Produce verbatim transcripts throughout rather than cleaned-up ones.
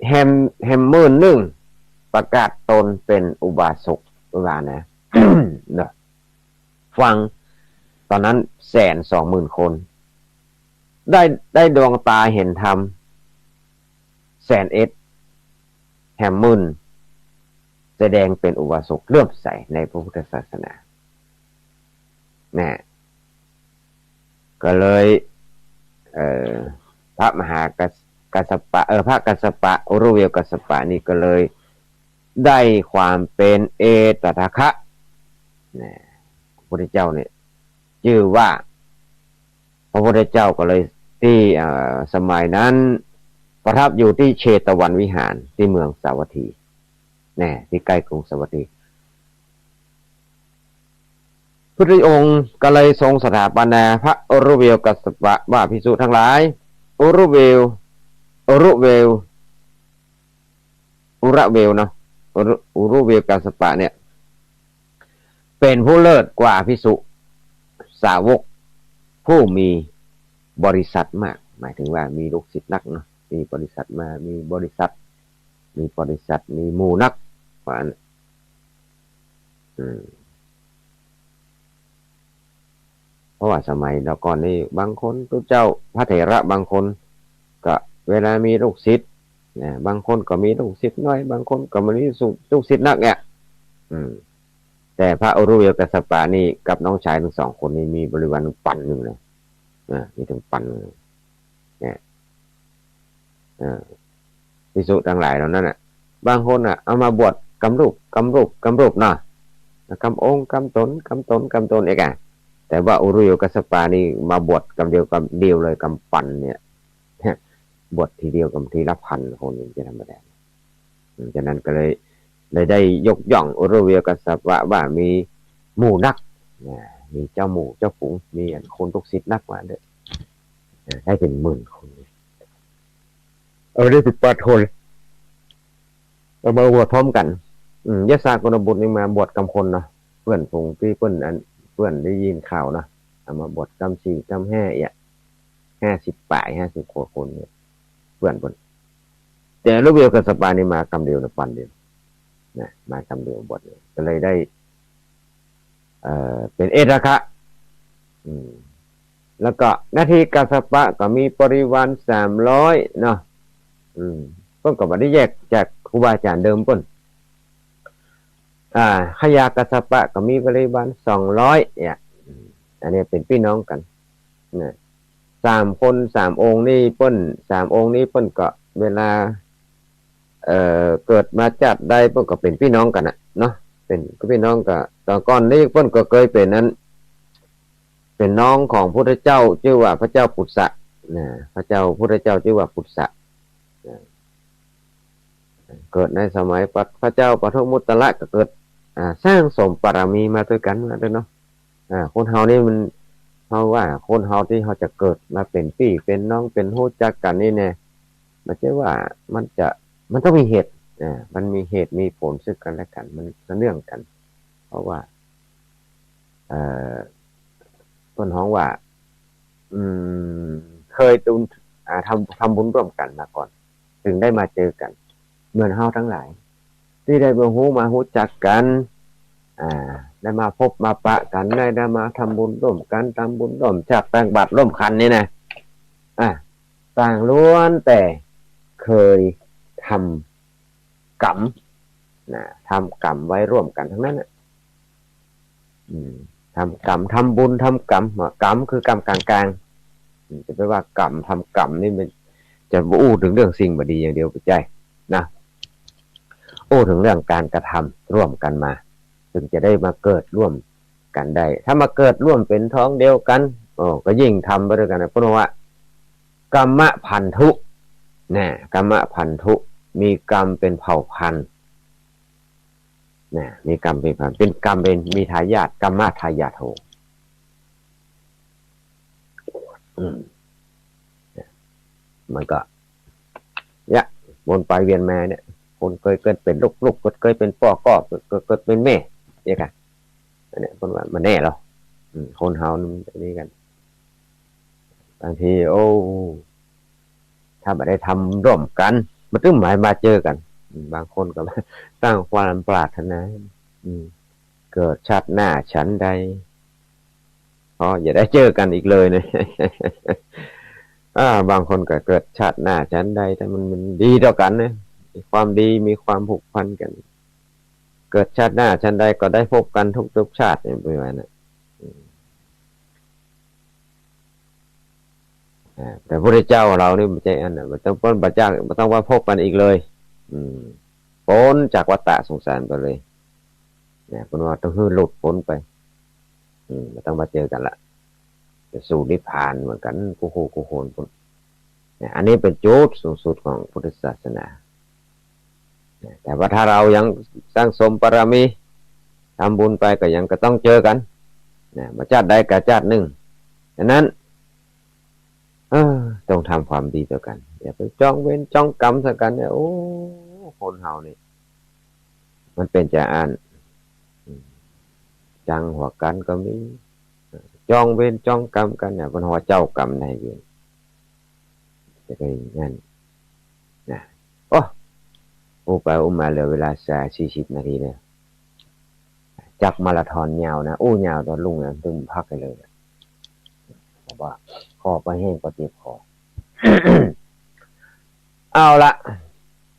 แหม แหมหมื่นนึ่งประกาศตนเป๋นอุบาสก ว่านะ เนาะ ฟังต๋อนนั้นแสนสองหมื่นคน ได้ ได้ดวงต๋าหันธรรมแสนเอ็ด แหมหมื่นแสดงเป๋นอุบาสกเลื่อมใสในพระพุทธศาสนา นะ ก็เลย เอ่อ พระมหากัส- กัสสปะ เอ่อ พระกัสสปะ อุรุเวลกัสสปะนี่ก็เลยได้ความเป๋นเอตถะคะ นะ พระพุทธเจ้าเนี่ยจื้อว่า พระพุทธเจ้าก็เลยตี้ เอ่อ สมัยนั้นประทับอยู่ตี้เชตวันวิหารตี้เมืองสาวัตถี นะ ตี้ใก้กรุงสาวัตถี พุทธองค์ก็เลยทรงสถาปนาพระอุรุเวลกัสสปะว่า ภิกษุทั้งหลาย อุรุเวล อุรุเวล อุระเวลเนาะ อุรุ อุรุเวลกัสสปะเนี่ย เป๋นผู้เลิศกว่าภิกษุสาวกผู้มีบริษัทมาก หมายถึงว่ามีลูกศิษย์นักเนาะ มีบริษัทมา มีบริษัท มีบริษัท มีหมู่นัก ว่าอั้น อืม เพราะว่าสมัยเดี๋ยวก่อนนี่บางคนตุ๊เจ้าพระเถระบางคนก็เวลามีลูกศิษย์นะ บางคนก็มีลูกศิษย์น้อย บางคนก็บ่มีลูกศิษย์นักเนี่ย อืม แต่พระอุรุเวลกัสสปะนี่กับน้องชายทั้งสองคนนี่มีบริวารปันนึ่งนะ อ่า มีเถิงปันนึ่ง เนี่ย เออ ภิกษุทั้งหลายเหล่านั้นน่ะ บางคนน่ะ เอามาบวชกำรูป กำรูป กำรูปเนาะ กำองค์ กำต๋น กำต๋น กำต๋นเอกอะ แต่ว่าอุรุเวลกัสสปะนี่มาบวชกำเดียว กำเดียวเลย กำปันเนี่ย บวชทีเดียวกำทีละปันคนนี่จะธรรมดา อืม ฉะนั้นก็เลย เลยได้ยกย่องอุรุเวลกัสสปะว่ามีหมู่นัก นะ มีเจ้าหมู่เจ้าฝูง มีอันคนลูกศิษย์นักว่าเด้อ นะ ได้เป๋นหมื่นคน เอาได้สิบแปดคน เอามาบวชพร้อมกั๋น อืม ยศโกณฑบุตรนี่มาบวชกำคนเนาะ เปื้อนฝูงตี้เปิ้นอัน เปื้อนได้ยินข่าวเนาะ เอามาบวชกำสี่กำห้าเอี้ย ห้าสิบป๋าย ห้าสิบกว่าคนเนี่ย เปื้อนเปิ้น แต่อุรุเวลกัสสปะนี่มากำเดียวนะ ปันเดียวนะ มากำเดียวบวชเลย ก็เลยได้ เอ่อ เป๋นเอตถะคะ อืม แล้วก็นาทีกัสสปะก็มีบริวารสามร้อยเนาะ อืม เปิ้นก็บ่ได้แยกจากครูบาอาจ๋ารย์เดิมเปิ้น อ่า ขยากัสสปะก็มีบริวารสองร้อยเนี่ย อืม อันนี้เป๋นปี้น้องกั๋นนะ สามคน สามองค์นี่เปิ้น สามองค์นี่เปิ้นก็เวลา เอ่อ เกิดมาจาติใดเปิ้นก็เป๋นปี้น้องกั๋นน่ะเนาะ เป๋นปี้น้องกั๋น แต่ก่อนนี้เปิ้นก็เกยเป๋นอัน เป๋นน้องของพุทธเจ้า จื้อว่าพระเจ้าปุสสะ นะ พระเจ้า พุทธเจ้าจื้อว่าปุสสะ นะ เกิดในสมัยพระ พระเจ้าปทุมมุตตะก็เกิด อ่า สั่งสมบารมีมาตวยกั๋น ว่าเถอะเนาะ อ่า คนเฮานี่มัน เฮาว่าคนเฮาตี้เฮาจะเกิดมาเป๋นปี้เป๋นน้อง เป๋นฮู้จักกั๋นนี่แน่ บ่ใจ้ว่ามันจะ มันต้องมีเหตุ อ่า มันมีเหตุมีผลซึ่งกั๋นและกั๋น มันเสน่ห์กั๋น เพราะว่า เอ่อ เปิ้นฮ้องว่า อืม เกยตุน อ่า ทำ ทำบุญร่วมกั๋นมาก่อน จึงได้มาเจอกั๋น เหมือนเฮาตังหลาย ตี้ได้มาฮู้มาฮู้จักกั๋น อ่า ได้มาพบมาปะกั๋น ได้ ได้มาทำบุญร่วมกั๋น ทำบุญร่วมฉัก ตักบาตรร่วมขันนี่นะ อ่า ต่างล้วนแต่เกยทำกรรมนะ ทำกรรมไว้ร่วมกั๋นตังนั้นน่ะ อืม ทำกรรม ทำบุญ ทำกรรม กรรมคือกรรมก๋างๆ อืม จะไปว่ากรรม ทำกรรมนี่มันจะอู้เถิงเรื่องสิ่งบ่ดีอย่างเดียวบ่ใจ้นะ อู้เถิงเรื่องก๋านกระทำร่วมกั๋นมา จึงจะได้มาเกิดร่วมกั๋นได้ ถ้ามาเกิดร่วมเป๋นท้องเดียวกั๋น โอ้ ก็ยิ่งทำไปตวยกั๋นนะ เปิ้นว่า กัมมะพันธุ นะ กัมมะพันธุ มีกรรมเป๋นเผ่าพันธุ์ นะ มีกรรมเป๋นพันธุ์ เป๋นกรรมเป๋น มีทายาท กัมมะทายาทโท อืม มันก็ เนี่ย วนไปเวียนมาเนี่ย คนเกยเกิดเป๋นลูก ลูกเกิดเกยเป๋นป้อ ป้อเกิด เกิด เกิดเป๋นแม่ เนี่ยค่ะ อันเนี้ยเปิ้นว่ามันแน่เหรอ อืม คนเฮานี่มันจะนี่กั๋น บางที โอ้ ถ้าบ่ได้ทำร่วมกั๋น มันตึงหมายมาเจอกั๋น อืม บางคนก็ตั้งความปรารถนา อืม เกิดชาติหน้าฉันใด ขออย่าได้เจอกั๋นอีกเลยนะ อ่า บางคนก็เกิดชาติหน้าฉันใด ถ้ามัน มันดีต่อกั๋นนะ มีความดี มีความผูกพันกั๋น เกิดชาติหน้าฉันใดก็ได้พบกั๋นทุกๆ ชาติเนี่ย ประมาณนั้น อืม อ่า แต่พระพุทธเจ้าเรานี่บ่ใจ้อั้นน่ะ บ่ต้อง บ่ต้อง บ่ต้องว่าพบกั๋นอีกเลย อืม ป๊นจากวัฏฏะสงสารไปเลย เนี่ย เปิ้นว่าต้องหื้อหลุดป๊นไป อืม บ่ต้องมาเจอกั๋นละ จะสู่นิพพานเหมือนกั๋น กู้คู่กู้คนพู้น เนี่ย อันนี้เป๋นจุดสูงสุดของพุทธศาสนา เนี่ย แต่ว่าถ้าเฮายังสั่งสมบารมี ทำบุญไปก็ยังก็ต้องเจอกั๋น เนี่ย บ่ชาติใดก็ชาตินึ่ง ฉะนั้น เออ ต้องทำความดีต่อกั๋น อย่าไปจองเวรจองกรรมใส่กั๋นเนี่ย โอ้ คนเฮานี่ มันเป๋นจาอั้น อืม จังหัวกั๋นก็มี จองเวรจองกรรมกั๋นเนี่ย เปิ้นว่าเจ้ากรรมนายเวร จะได้อย่างนั้นนะ โอ้ อู้ไปอู้มาเหลือเวลาสี่สิบนาทีเนี่ย จักมาราธอนยาวนะ อู้ยาวต๋อนลุ่งนะ ตึงพักไปเลยนะ เพราะว่าคอบ่แห้งก็เจ็บคอ เอาละ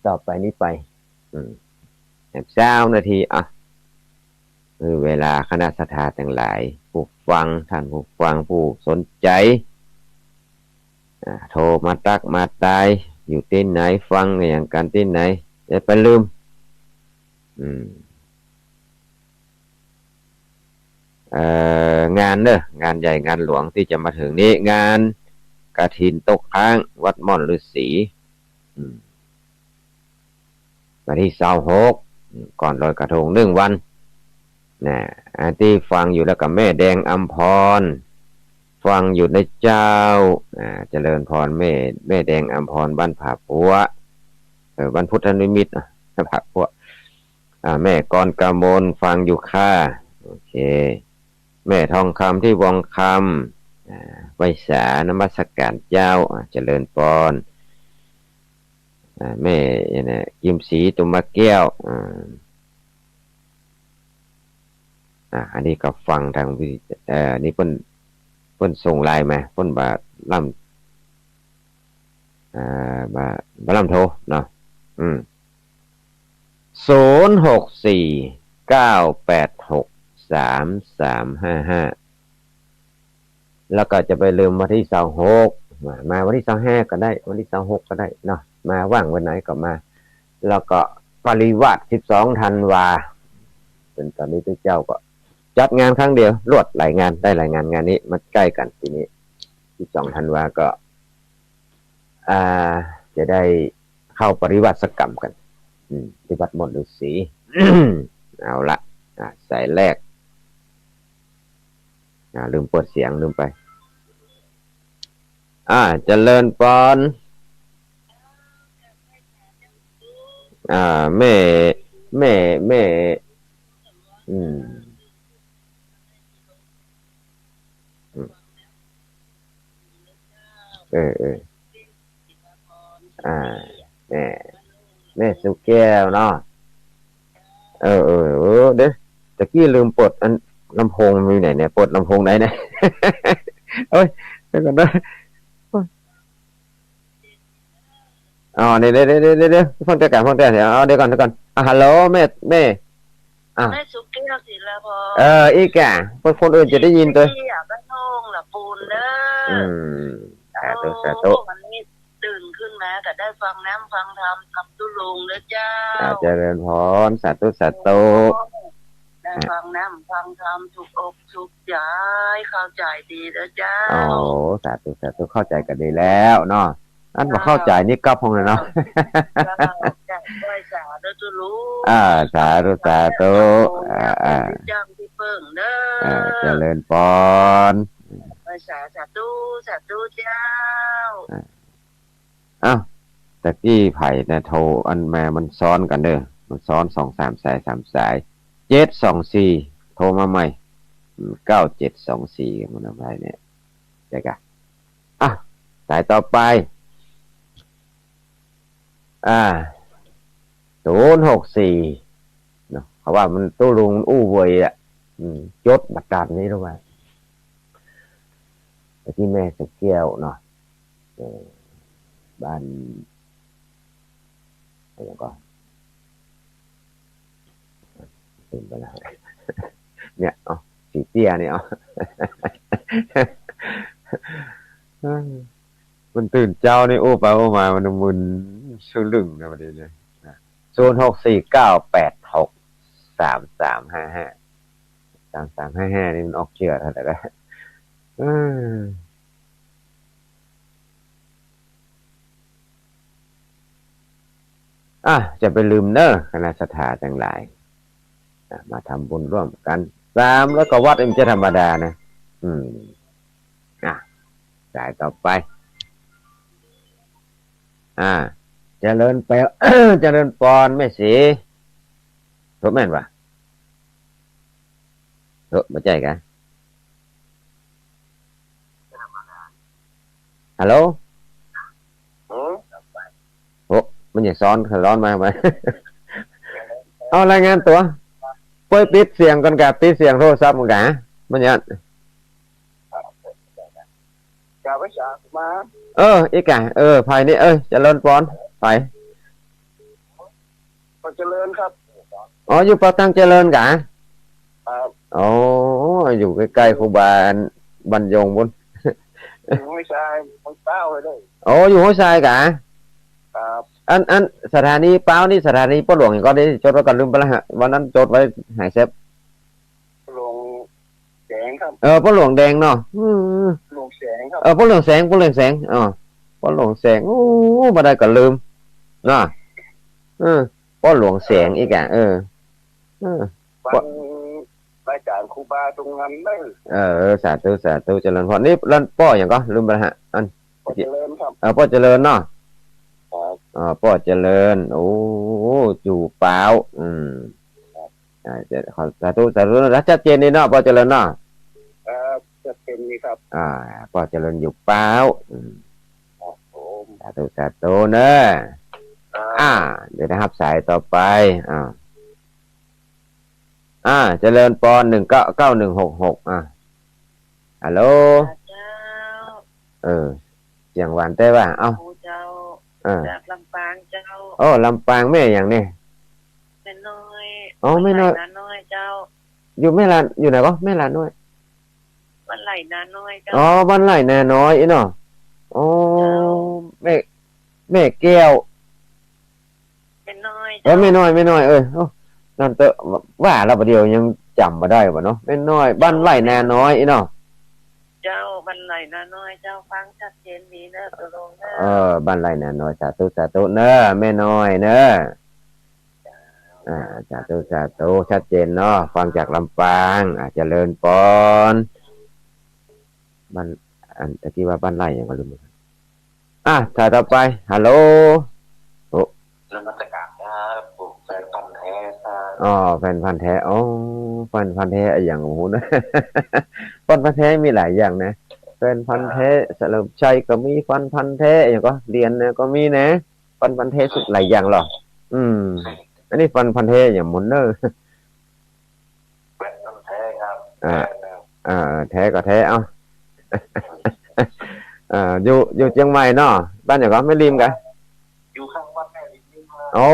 ต่อไปนี้ไป อืม แหมซาวนาที อ่ะ คือเวลาคณะศรัทธาตังหลาย ผู้ฟัง ท่านผู้ฟัง ผู้สนใจ๋ อ่า โทรมาตั๊กมาตาย อยู่ตี้ไหน ฟังอะหยังกั๋นตี้ไหน อย่าไปลืม อืม เอ่อ งานเน่อ งานใหญ่งานหลวงตี้จะมาเถิงนี้ งานกฐินตกค้าง วัดม่อนฤๅษี อืม วันตี้ซาวหก ก่อนลอยกระทงนึ่งวัน นะ อันตี้ฟังอยู่แล้วก็แม่แดงอำพร ฟังอยู่นะเจ้า อ่า เจริญพรแม่ แม่แดงอำพร บ้านผาปัว เออ บ้านพุทธนิมิตร อ่ะ ผาปัว อ่า แม่กรกมล ฟังอยู่ค่ะ โอเค แม่ทองคำตี้วังคำ อ่า ไหว้สา นมัสการเจ้า อ่า เจริญพร อ่า แม่เนี่ย กิมศรี ตุ่มมาแก้ว อ่า อ่า อันนี้ก็ฟังตางวิทยุ เอ่อ นี่เปิ้น เปิ้นส่งไลน์มา เปิ้นบ่าล่ำ อ่า บ่า บ่าล่ำโทรเนาะ อืม ศูนย์หกสี่ เก้าแปดหก สามสามห้าห้า แล้วก็จะไปลืมวันตี้ซาวหก มา มาวันตี้ซาวห้าก็ได้ วันตี้ซาวหกก็ได้เนาะ มาว่างวันไหนก็มา แล้วก็ปริวาสสิบสองธันวา เป๋นต๋อนนี้ตุ๊เจ้าก็จัดงานครั้งเดียว รวดหลายงาน ได้หลายงาน งานนี้มันใก้กั๋นปีนี้ สิบสองธันวาก็ อ่า จะได้เข้าปริวาสกรรมกั๋น อืม ตี้วัดม่อนฤๅษี เอาละ อ่า สายแรก อ่า ลืมเปิดเสียง ลืมไป อ่า เจริญพร อ่า แม่ แม่ แม่ อืม อืม เออ เออ อ่า แม่ แม่สุแก้วเนาะ เออ เออ เออ เดี๋ยว ตะกี้ลืมเปิดอันลำโพงมันอยู่ไหนเนี่ย เปิดลำโพงไหนเนี่ย โอ๊ย เดี๋ยวก่อนนะ อ๋อ เดี๋ยว เดี๋ยว เดี๋ยว เดี๋ยว ฟังเตื้อก่อน ฟังเตื้อ เดี๋ยว เอา เดี๋ยวก่อน เดี๋ยวก่อน อ่ะ ฮัลโหล แม่ แม่ อ่ะ แม่สุแก้ว ศิลาพร เออ อีกอ่ะ คน คนอื่นจะได้ยินตัว ที่บ้านโฮงละปูนเด้อ อืม สาธุ สาธุ โอ้ วันนี้ตื่นขึ้นมาก็ได้ฟังน้ำฟังธรรม ธรรมตุ๊ลุงเด้อเจ้า อ่า เจริญพร สาธุ สาธุ ได้ฟังน้ำฟังธรรม ถูกอกถูกใจ เข้าใจ๋ดีเด้อเจ้า โอ้ สาธุ สาธุ เข้าใจ๋ก็ดีแล้วเนาะ อันบ่เข้าใจ๋นี่ก๊อบพงเลยเนาะ เจ้า เจ้า ไหว้สาเด้อตุ๊ลุง อ่า สาธุ สาธุ อ่า อ่า ที่จ้างที่เปิ้งเด้อ อ่า เจริญพร ไหว้สา สาธุ สาธุเจ้า อ่า อ้าว ตะกี้ใผนะโทรอันมา มันซ้อนกั๋นเด้อ มันซ้อนสองสามสาย สามสาย เจ็ดสองสี่ โทรมาใหม่ อืม เก้าเจ็ดสองสี่ มันเอาไปเนี่ย ใจ้กะ อ่ะ สายต่อไป เอ่อ อ่า ศูนย์หกสี่ เนาะ เขาว่ามัน ตุ๊ลุงอู้เวยอะ อืม จดบ่ตันนี่รู้ว่า ไปตี้แม่สะแก้วเนาะ เออ บ้าน อะไรก่อ ลืมไปแล้ว เนี่ย เอา สีเตี้ยเนี่ย เอา มันตื่นเจ๊านี่ อู้ไปอู้มา มันมึนชึ่งลึงนะ บัดนี้เนี่ย ศูนย์หกสี่เก้าแปดหกสามสามห้าห้า สามสามห้าห้า นี่มันออกเจื้อเท่าไหร่แล้ว เออ อ่ะ จะไปลืมเน้อ คณะศรัทธาตังหลาย อ่ะ มาทำบุญร่วมกั๋น สามร้อยกว่าวัด มันจะธรรมดานะ อืม อ่ะ สายต่อไป อ่า เจริญไป เจริญปอนแม่ศรี ถูกแม่นวะ ถูก บ่ใจ้กะ ฮัลโหล หืม โอ้ มันอย่าซ้อน ซ้อนมา มา เอารายงานตั๋ว ป้อยปิดเสียงก่อนกะ ปิดเสียงโทรศัพท์ก่อนกะ มันอย่า จะไปสามา เออ อีกกะ เออ ใผนี่ เออ เจริญปอน ใผ ปากเจริญครับ อ๋อ อยู่ปากทางเจริญกะ ครับ อ๋อ อยู่ใก้ๆ ครูบาบ้านโยงปุ้น อยู่ห้วยทราย ห้วยเป้าเลย อ๋อ อยู่ห้วยทรายกะ ครับ อัน อัน สถานีเป้านี่ สถานีป้อหลวงหยังก่อ นี่จดไว้ก่อน ลืมไปแล้วฮะ วันนั้นจดไว้หายแซบ หลวงแสงครับ เออ ป้อหลวงแดงเนาะ อืม หลวงแสงครับ เออ ป้อหลวงแสง ป้อหลวงแสง อ๋อ ป้อหลวงแสง โอ้ บ่ได้ก็ลืม เนาะ เออ ป้อหลวงแสงอีกอะ เออ เออ ฟังรายการครูบาตรงนั้นเด้อ เออ สาธุ สาธุ เจริญพร นี่ร้านป้อหยังก่อ ลืมไปแล้วฮะ อัน ป้อเจริญครับ เออ ป้อเจริญเนาะ ครับ อ่า ป้อเจริญ โอ้ อยู่เป้า อืม ครับ อ่า จะขอสาธุ สาธุนะ ชัดเจนดีเนาะ ป้อเจริญเนาะ ครับ ชัดเจนดีครับ อ่า ป้อเจริญอยู่เป้า อืม ครับผม สาธุ สาธุเน้อ ครับ อ่า เดี๋ยวนะครับ สายต่อไป อ่า อ่า เจริญปอน หนึ่งเก้าเก้าหนึ่งหกหก อ่า ฮัลโหล เจ้า เออ เสียงหวานแต๊วะ เอ้า โอ้ เจ้า เออ จากลำปางเจ้า โอ้ ลำปาง แม่หยังเนี่ย แม่น้อย อ๋อ แม่น้อย บ้านไร่นาน้อยเจ้า อยู่แม่ลา อยู่ไหนวะ แม่ลาน้อย บ้านไร่นาน้อยเจ้า อ๋อ บ้านไร่นาน้อยอี้เนาะ อ๋อ เจ้า แม่ แม่แก้ว แม่น้อย เออ เจ้า แม่น้อย แม่น้อย เออ โอ้ นั่นเต๊อะ ว่าแล้วบ่าเดี่ยวยังจ๋ำบ่ได้บ่เนาะ แม่น้อย บ้านไร่นาน้อยอี้เนาะ เจ้า บ้านไร่นาน้อยเจ้า ฟังชัดเจนดีเน้อ ตกลงเน้อ เออ บ้านไร่นาน้อย สาธุ สาธุเน้อ แม่น้อยเน้อ เจ้า อ่า สาธุ สาธุ ชัดเจนเนาะ ฟังจากลำปาง อ่า เจริญปอน บ้าน อันตะกี้ว่าบ้านไร่หยังก็ลืม อ่ะ สายต่อไป ฮัลโหล โอ้ นมัสการครับ ผมแฟนพันธุ์แท้ครับ อ๋อ แฟนพันธุ์แท้ อ๋อ แฟนพันธุ์แท้อะหยัง โอ้โห นะ แฟนพันธุ์แท้มีหลายอย่างนะ แฟนพันธุ์แท้ เฉลิมชัยก็มี แฟนพันธุ์แท้อะหยังก่อ เรียนนะก็มีนะ แฟนพันธุ์แท้สุดหลายอย่างเหรอ อืม อันนี้แฟนพันธุ์แท้อะหยังหมุนเนอ แฟนพันธุ์แท้ครับ อ่า แท้ครับ อ่า แท้ก็แท้ เอ้า อ่า อยู่ อยู่เจียงใหม่เนาะ บ้านหยังก่อ แม่ริมกะ อยู่ข้างวัดแม่ริมนี่ครับ โอ้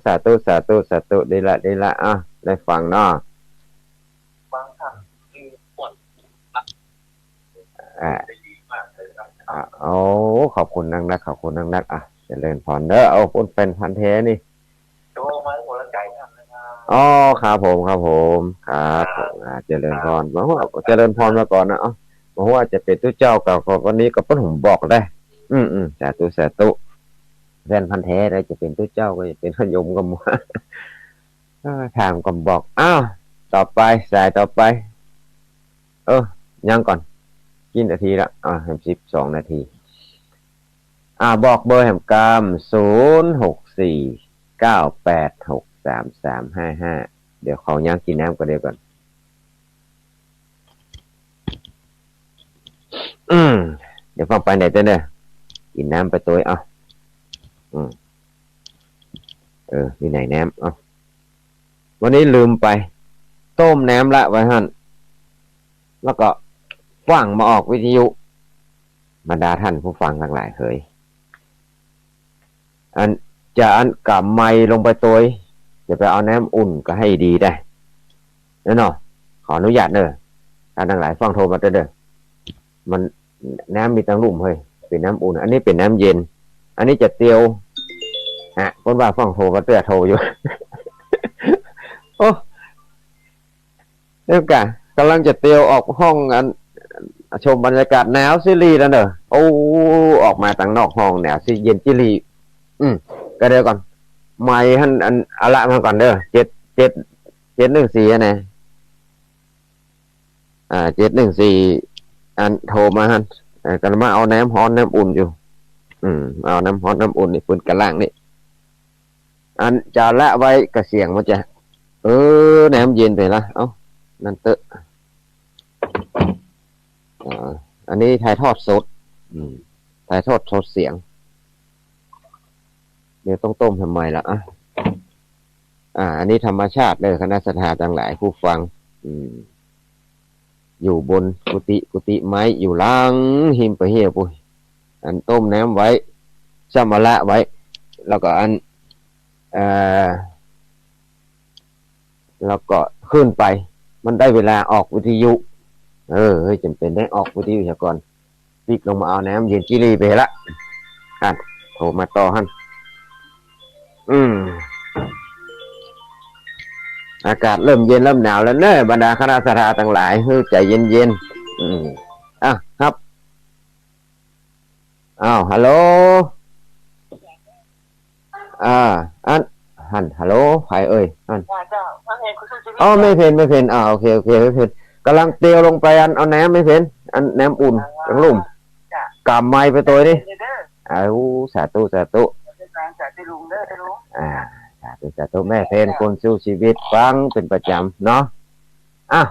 สาธุ สาธุ สาธุ ดีละ ดีละ อ่ะ ได้ฟังเนาะ ฟังครับ คือปวด อ่า ได้ดีมากเลยครับ อ่า โอ้ ขอบคุณนักๆ ขอบคุณนักๆ อ่ะ เจริญพรเด้อ เอา ปุ้นแฟนพันธุ์แท้นี่ โทรมาหัวใจท่านนะครับ อ๋อ ครับผม ครับผม ครับผม อ่า เจริญพร มาว่า เจริญพรมาก่อนนะ เอ้า มาว่าจะเป๋นตุ๊เจ้าก็ ก็ วันนี้ก็เปิ้นผมบอกได้ อืม อืม สาธุ สาธุ แฟนพันธุ์แท้ได้จะเป๋นตุ๊เจ้าก็จะเป๋นโยมก็มา เออ ถามก็บอก อ้าว ต่อไป สายต่อไป เออ ยังก่อน กี่นาทีละ อ่า สิบสองนาที อ่า บอกเบอร์แหมกำ ศูนย์หกสี่เก้าแปดหกสามสามห้าห้า เดี๋ยวขอยังกิ๋นน้ำก่อนเดี๋ยวก่อน อืม เดี๋ยวฟังไปไหนเต้อเน้อ กิ๋นน้ำไปตวย เอ้า อืม เออ วินัยแหนม เอ้า วันนี้ลืมไป ต้มแหนมละไว้หั้น แล้วก็ฟังมาออกวิทยุ บรรดาท่านผู้ฟังตังหลายเหย อันจะอันกำไมค์ลงไปตวย จะไปเอาแหนมอุ่นก็หื้อดีได้ เนาะ ขออนุญาตเน่อ ท่านตังหลายฟังโทรมาเต๊อะเน่อ มัน แหนมมีตังลุ่มเฮ้ย เป๋นแหนมอุ่น อันนี้เป๋นแหนมเย็น อันนี้จะเตียว ฮะ เปิ้นว่าฟังโทรมาเต๊อะ โทรอยู่ โอ้ เดี๋ยวก่ะ ก่ำลังจะเตียวออกห้องอัน ชมบรรยากาศหนาวซีรีส์นั่นเน่อ โอ้ ออกมาตังนอกห้องหนาวซี เย็นจีรี อืม ก็เดี๋ยวก่อน ไมค์หั้นอัน เอาละมาก่อนเน่อ เจ็ด เจ็ด เจ็ดหนึ่งสี่ อะนะ อ่า เจ็ดหนึ่งสี่ อันโทรมาหั้น เอ่อ ก่ำลังมาเอาแหนมฮ้อนแหนมอุ่นอยู่ อืม เอาแหนมฮ้อนแหนมอุ่นนี่ ปืนกะล่างนี่ อันจะละไว้กะเสียงมันจะ เออ แหนมเย็นไปละ เอ้า นั่นเต๊อะ อ่า อันนี้ถ่ายทอดสด อืม ถ่ายทอดสดเสียง เดี๋ยวต้องต้มทำไมล่ะ อ่ะ อ่า อันนี้ธรรมชาติเน่อ คณะศรัทธาตังหลายผู้ฟัง อืม อยู่บนกุฏิ กุฏิไม้ อยู่หลังฮิมปะเฮียปุ้น อันต้มแหนมไว้ ซ้ำเอาละไว้ แล้วก็อัน เอ่อ แล้วก็ขึ้นไป มันได้เวลาออกวิทยุ เออ เฮ้ย จ๋ำเป๋นได้ออกวิทยุเหียก่อน ปิ๊กลงมาเอาแหนมเย็นจีรีไปละ อ่ะ โทรมาต่อหั้น อืม อากาศเริ่มเย็นเริ่มหนาวแล้วเน่อ บรรดาคณะศรัทธาตังหลาย หื้อใจ๋เย็นๆ อืม อ่ะ ครับ อ้าว ฮัลโหล อ่า อัน หั้น ฮัลโหล ใผเอ่ย อัน จ้า เจ้า แม่เพ็ญ คุณสุชีวิต อ๋อ แม่เพ็ญ แม่เพ็ญ อ่า โอเค โอเค แม่เพ็ญ ก่ำลังเตียวลงไปอัน เอาแหนม แม่เพ็ญ อันแหนมอุ่น อ๋อ ตังลุ่ม จ้ะ กำไมค์ไปตวยนี่ เด้อ อ้าว สาธุ สาธุ สาธุลุงเด้อ ลุง อ่า สาธุ สาธุ แม่เพ็ญ คุณสู้ชีวิต ฟังเป๋นประจ๋ำเนาะ อ่ะ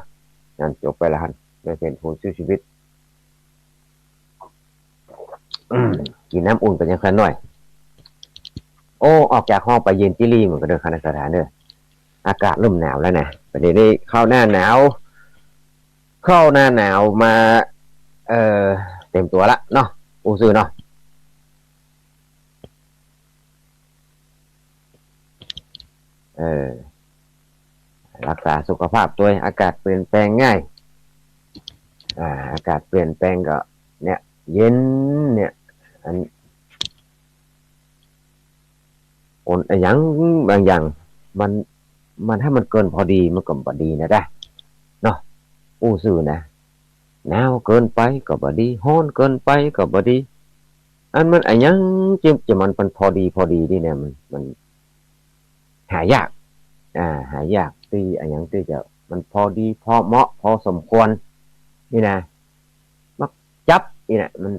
งั้นจบไปละหั้น แม่เพ็ญ คุณสู้ชีวิต อืม กิ๋นน้ำอุ่นกั๋นยังค่อยหน่อย โอ้ ออกจากห้องไปเย็นจีรีเหมือนกั๋นเน่อ คณะศรัทธาเน่อ อากาศเริ่มหนาวแล้วนะ ประเดี๋ยวนี้เข้าหน้าหนาว เข้าหน้าหนาวมา เอ่อ เตรียมตั๋วละเนาะ อู้ซื่อเนาะ เออ รักษาสุขภาพตวย อากาศเปลี่ยนแปลงง่าย อ่า อากาศเปลี่ยนแปลงก็ เนี่ย เย็น เนี่ย อัน คนอะหยังบางอย่าง มัน มัน ถ้ามันเกินพอดี มันก็บ่ดีนะจ๊ะ เนาะ อู้ซื่อนะ หนาวเกินไปก็บ่ดี ฮ้อนเกินไปก็บ่ดี อันมันอะหยังจึงจะมัน มันพอดี พอดีนี่เนี่ย มัน มันหายาก อ่า หายาก ตี้อะหยังตี้จะ มันพอดี พอเหมาะ พอสมควร นี่นะ มักจั๊บ นี่นะ มัน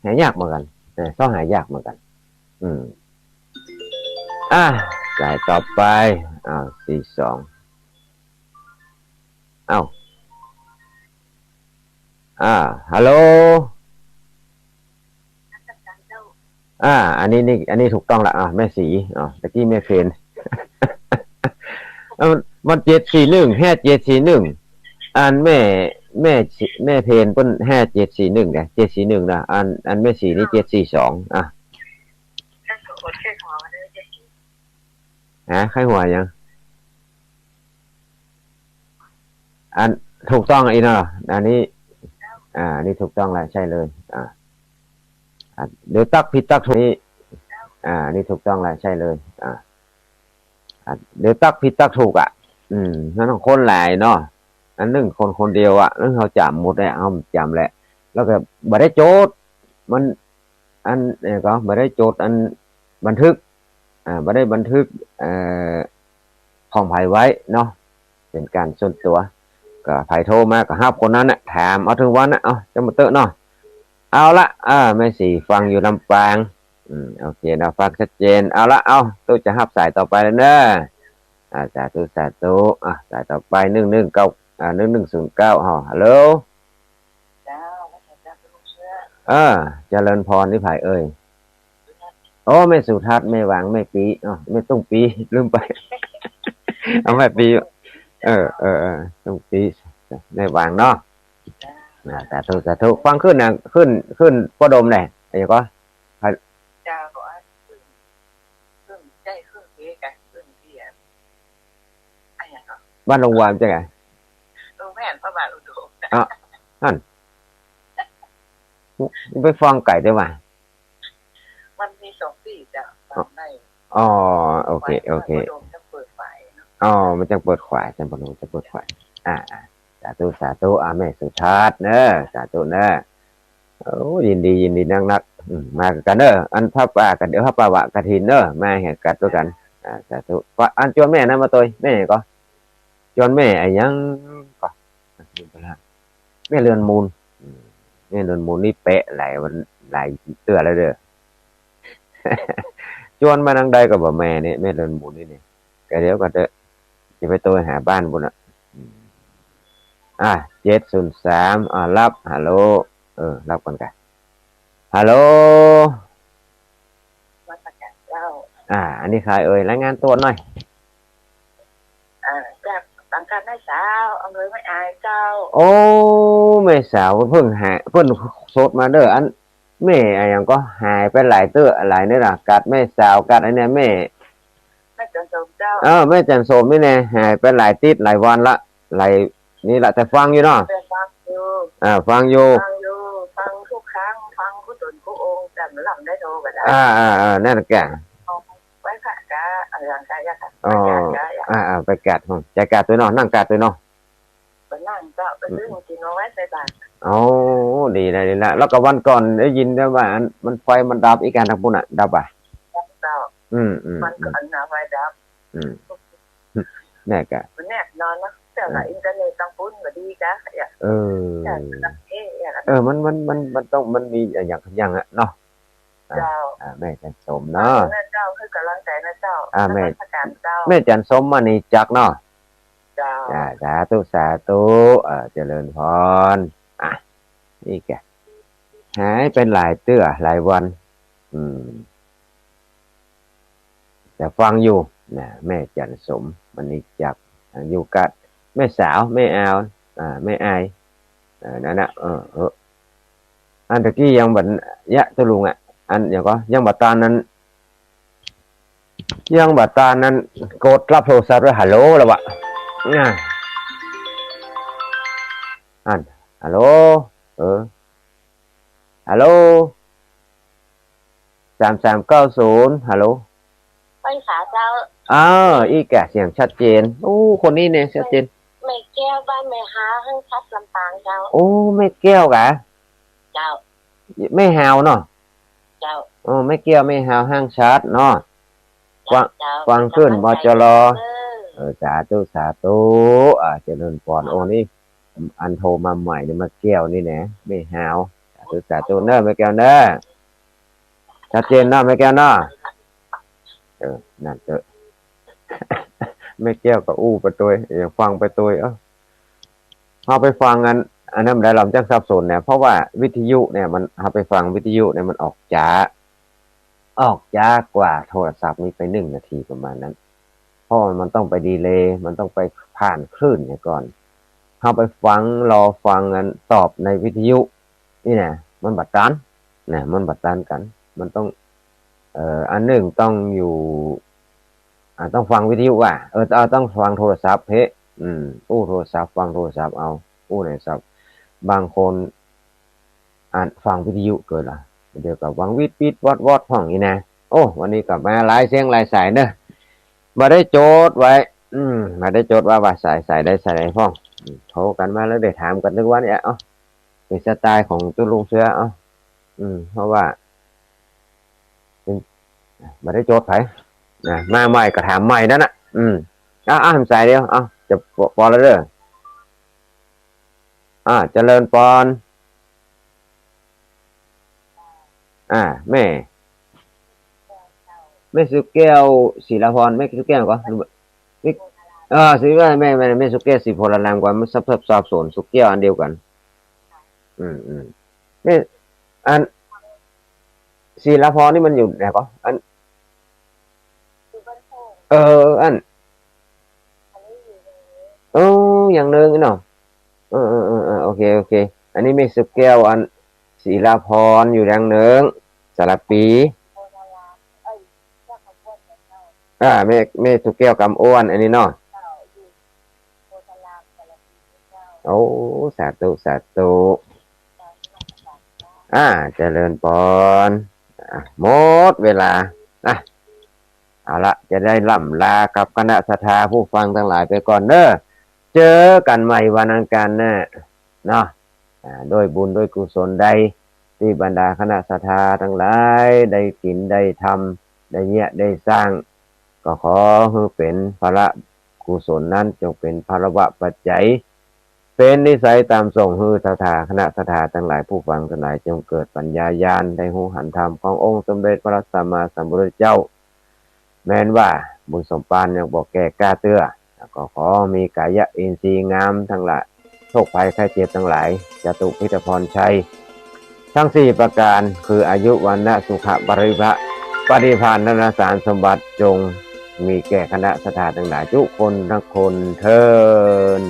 หายากเหมือนกั๋น เออ ต้องหายากเหมือนกั๋น อืม อ่ะ สายต่อไป อ้าว สี่สอง อ้าว อ่า ฮัลโหล อ่า อันนี้นี่ อันนี้ถูกต้องละ อ่ะ แม่ศรี อ่ะ ตะกี้แม่เพ็ญ เอ้า มัน มันเจ็ดสี่หนึ่ง ห้าเจ็ดสี่หนึ่ง อันแม่ แม่ แม่เพ็ญเปิ้น ห้าเจ็ดสี่หนึ่ง นะ เจ็ดสี่หนึ่ง นะ อัน อันแม่ศรีนี่ เจ็ดสี่สอง อ่ะ ฮะ ใค่หัวหยัง อันถูกต้องอีกเนาะ อันนี้ อ่า อันนี้ถูกต้องแล้ว ใช่เลย อ่า อ่า เดี๋ยวตักผิดตักถูกนี่ อ่า อันนี้ถูกต้องแล้ว ใช่เลย อ่า อ่า เดี๋ยวตักผิดตักถูกอ่ะ อืม มันต้องคนหลายเนาะ อันนึ่งคนคนเดียวอ่ะ แล้วเฮาจ๋ำหมดแหละ เฮาจ๋ำแหละ แล้วก็บ่ได้โจทย์ มัน อัน เอ่อ ก็บ่ได้โจทย์อันบันทึก อ่า บ่ได้บันทึก เอ่อ ของใผไว้เนาะ เป๋นก๋านส่วนตั๋ว ก็ใผโทรมาก็ฮับคนนั้นน่ะ ถามเอาเถิงวันน่ะ เอา จะมาเต๊อะเนาะ เอาละ อ่า แม่ศรีฟังอยู่ลำปาง อืม โอเคเนาะ ฟังชัดเจน เอาละ เอา ตุ๊จะฮับสายต่อไปแล้วเนาะ อ่า สาธุ สาธุ อ่ะ สายต่อไป หนึ่งหนึ่งเก้า อ่า หนึ่งหนึ่งศูนย์เก้า เฮา ฮัลโหล เจ้า เออ เจริญพร นี่ใผเอ่ย โอ้ แม่สุทัศน์ แม่หวาง แม่ปี๋ อ้าว แม่ตุ้งปี๋ ลืมไป เอาแม่ปี๋ เออ เออ เออ ตุ้งปี๋ แม่หวางเนาะ อ่า สาธุ สาธุ ฟังขึ้นนะ ขึ้น ขึ้นป้อดมแหละ ไอ้ก็ เจ้า ขึ้น ขึ้น ใจ้ ขึ้นเกกะ ขึ้นเกียร์ อะหยังก็ บ้านหลวงวามใจ้ไง เออ แม่น พระบาทอุดม อ่ะ นั่น ไปฟังไก่ได้มา มันมีสองตี้จ้ะ ฟังได้ อ๋อ โอเค โอเค พระบาทอุดมจะเปิดฝายเนาะ อ๋อ มันจะเปิดฝาย จะเปิด จะเปิดฝาย อ่า อ่า สาธุ สาธุ อ่า แม่สุทัศน์เนอะ สาธุเนอะ โอ้ ยินดี ยินดีนักๆ อืม มากั๋นเนอะ อันผ้าป่ากั๋น เดี๋ยวผ้าป่าวะกฐินเนอะ มาแหกกัดตวยกั๋น อ่า สาธุ ปะ อันจวนแม่นั้นมาตวย แม่ก็ จวนแม่อะหยังก็ แม่เรือนมูล อืม แม่เรือนมูลนี่แปะหลายวัน หลายเตื้อแล้วเด้อ จวนมานังใดก็บ่แม่นี่ แม่เรือนมูลนี่นี่ ก็เดี๋ยวก่อนเถอะ จะไปโตหาบ้านบุญอ่ะ อืม อ่ะ เจ็ดศูนย์สาม อ่ะ ฮัลโหล เออ ฮับก่อนกะ ฮัลโหล นมัสก๋านเจ้า อ่า อันนี้ใผเอ่ย รายงานตั๋วหน่อย อ่า จากสังกัดแม่สาว อำเภอแม่อายเจ้า โอ้ แม่สาวเปิ้นหาย เปิ้นสดมาเด้อ อัน แม่อะหยังก็หายไปหลายเตื้อหลายนี่ล่ะ กัดแม่สาว กัดไอ้เนี่ย แม่ แม่จันทร์สมเจ้า เออ แม่จันทร์สมนี่แน่ หายไปหลายติ๊ดหลายวันละ หลายนี่ละ แต่ฟังอยู่เนาะ แต่ฟังอยู่ อ่า ฟังอยู่ ฟังอยู่ ฟังกู้ครั้ง ฟังกู้ต๋นกู้องค์ แต่บ่ลำได้โทรก็ได้ อ่า อ่า อ่า นั่นแหละแก ไหว้พระกะ อะหยังกะ ยะค่ะ อ๋อ ไหว้พระกะ ยะ อ่า อ่า ไปกัด อืม จะกัดตวยเนาะ นั่งกัดตวยเนาะ ไปนั่งเจ้า ไปซื้อของกิ๋นมาไหว้ใส่บาตร อ๋อ ดีแล้ว ดีแล้ว แล้วก็วันก่อนได้ยินได้ว่าอัน มันไฟมันดับอีกอันทางปุ้นน่ะ ดับอ่ะ ดับเจ้า อืม อืม วันก่อนน่ะไฟดับ อืม แน่กะ มันแนบนอนเนาะ แต่ว่า อืม อินเทอร์เน็ตตางปุ้นบ่ดีกะ เออ แต่ เอ๊ะ เออ มัน มัน มัน มันต้อง มันมีอะหยังอะหยังอะเนาะ อ่า เจ้า อ่า แม่จันทร์สมเนาะ อ่า นะเจ้า หื้อกำลังใจ๋นะเจ้า อ่า นมัสก๋านเจ้า แม่ แม่จันทร์สมมณีจักรเนาะ เจ้า อ่า สาธุ สาธุ เอ่อ เจริญพร อ่ะ นี่แก หายไปหลายเตื้อหลายวัน อืม แต่ฟังอยู่นะ แม่จันทร์สมมณีจักร อยู่กับแม่สาว แม่อาว อ่า แม่อาย เออ นั่นน่ะ เออ เออ อันตะกี้ยังบ่ ยะ ตุ๊ลุงอะ อันหยังก็ ยังบ่ตันนั้น ยังบ่ตันนั้น กดฮับโทรศัพท์แล้ว ฮัลโหล แล้ววะ อ่า อัน ฮัลโหล เออ ฮัลโหล สามสามเก้าศูนย์ ฮัลโหล ไหว้สาเจ้า เออ อี้กะ เสียงชัดเจน โอ้ คนนี้เนี่ย ชัดเจน แม่แก้ว บ้านแม่ฮาว ห้างฉัตร ลำปางเจ้า โอ้ แม่แก้วกะ เจ้า แม่ฮาวเนาะ เจ้า โอ้ แม่แก้ว แม่ฮาว ห้างฉัตรเนาะ ฟัง เจ้า ฟังขึ้น มจร เออ สาธุ สาธุ อ่า เจริญพร โอ้ นี่ อันโทรมาใหม่นี่ แม่แก้วนี่นะ แม่ฮาว สาธุ สาธุ เน้อ แม่แก้วเน้อ ชัดเจนเนาะ แม่แก้วเนาะ เออ นั่นเต๊อะ แม่แก้วก็อู้ไปตวย เออ ฟังไปตวย เอ้า เฮาไปฟังอัน อันนั้นบ่ได้ ลำจักสับสนเนี่ย เพราะว่าวิทยุเนี่ยมัน เฮาไปฟังวิทยุเนี่ยมันออกจ๊า ออกจ๊ากว่าโทรศัพท์นี่ไปหนึ่งนาทีประมาณนั้น เพราะมันต้องไปดีเลย์ มันต้องไปผ่านคลื่นเนี่ยก่อน เฮาไปฟัง รอฟังอันตอบในวิทยุนี่นะ มันบ่ตันนะ มันบ่ตันกั๋น มันต้อง เอ่อ อันหนึ่งต้องอยู่ อ่า ต้องฟังวิทยุว่ะ เออ เอา ต้องฟังโทรศัพท์เฮ้ อืม อู้โทรศัพท์ ฟังโทรศัพท์เอา อู้ในโทรศัพท์ บางคน อ่านฟังวิทยุเกินละ เดี๋ยวก็ฟังวิทวิทวอดวอดพ่องนี่นะ โอ้ วันนี้ก็มาหลายเสียงหลายสายเนอะ บ่ได้จดไว้ อืม บ่ได้จดไว้ว่าสาย สายใด สายใดพ่อง อืม โทรกั๋นมาแล้วได้ถามกั๋นทุกวันเนี่ย เอ้า เป็นสไตล์ของตุ๊ลุงเสื้อ เอ้า อืม เพราะว่า เป็น บ่ได้จดไผ นะ มาใหม่ก็ถามใหม่นั่นน่ะ อืม อ่ะ อ่ะ สายเดียว เอ้า จะปอ ปอแล้วเด้อ อ่า เจริญพร อ่า แม่ แม่สุแก้ว ศิลาพร แม่สุแก้วก่อ แม่ เออ สิว่าแม่ แม่ แม่สุแก้ว ศรีโพธารามก่อ มันสับ สับ สับสน สุแก้วอันเดียวกั๋น อืม อืม แม่ อัน ศิลาพรนี่มันอยู่ไหนก็ อัน เออ อัน เออ อย่างเนิงเนาะ เออ เออ เออ เออ โอเค โอเค อันนี้แม่สุแก้ว อัน ศิลาพรอยู่อย่างเนิง สารภี อ่า แม่ แม่สุแก้วกำอ้วน อันนี้เนาะ โอ้ สาธุ สาธุ อ่า เจริญพร อ่ะ หมดเวลา อ่ะ เอาละ จะได้ล่ำลากับคณะศรัทธาผู้ฟังตังหลายไปก่อนเน้อ เจอกั๋นใหม่วันอังคารหน้าเนาะ อ่า ด้วยบุญด้วยกุศลใด ตี้บรรดาคณะศรัทธาตังหลายได้กิ๋นได้ทำ ได้เยียะได้สร้าง ก็ขอหื้อเป๋นผละกุศลนั้น จงเป๋นผละวะปัจจัย เป๋นนิสัยต๋ามส่งหื้อศรัทธา คณะศรัทธาตังหลายผู้ฟังตังหลาย จงเกิดปัญญาญาณ ได้ฮู้หันธรรมขององค์สมเด็จพระสัมมาสัมพุทธเจ้า แม้นว่าบุญสมภารยังบ่แก่กล้าเตื้อ แล้วก็ขอมีกายะอินทรีย์งามตังหลาย โรคภัยไข้เจ็บตังหลาย จตุพิธพรชัย ทั้งสี่ประการ คืออายุ วรรณะ สุขะ ปริภะ ปฏิภาณ ธนสารสมบัติ จงมีแก่คณะศรัทธาตังหลายทุกคนทั้งคนเทอญ